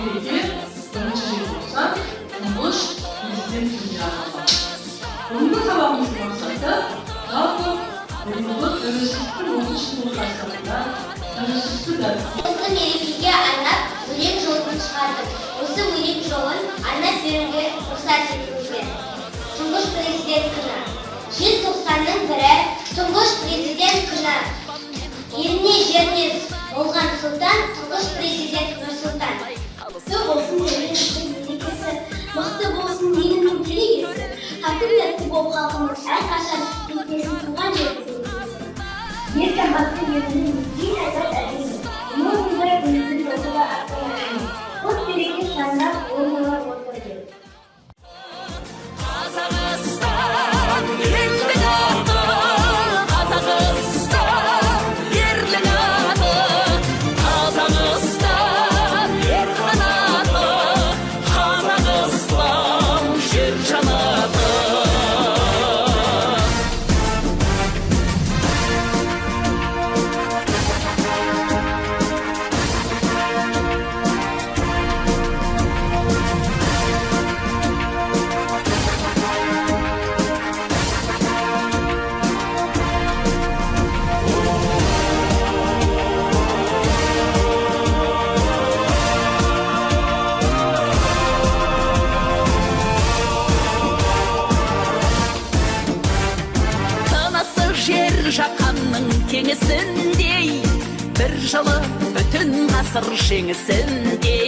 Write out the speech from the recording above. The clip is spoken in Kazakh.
Мереке 1 желтоқсан, Тұңғыш Президент күніне арналған. Бүгінгі сабағымыздың мақсаты жалпы биылғы тәуелсіздіктің 30 жылдығы қарсаңында тәуелсіздікті дәріптеу. Осы мерекеге арнап өлең жолын шығардым. Осы өлең жолын арнап беруге рұқсат етіңіздер. Тұңғыш Президент күні. Желтоқсанның бірі – Тұңғыш Президент күні. Еліне, жеріне болған сұлтан, Тұңғыш Президент Нұрсұлтан. Құтты болсын тәуелсіздік мерекесі, мықты болсын елінің керегесі, тату тәтті болып халқымыз әрқашан, кетпесін туған жердің берекесі. Ер таңбасы елінің ең азат әдемі. Мың-мыңдай гүлдің жолы атқан әдемі. Құт береке шаңырақ орнына отыр деп. Қазақстан елдің аты, Қазақстан ерлің аты, Қазақстан ер қанаты, Қазақстан жер жанаты. Тынысы жер жаһанның кеңісіндей, бір жылы бүтін ғасыр жеңісіндей.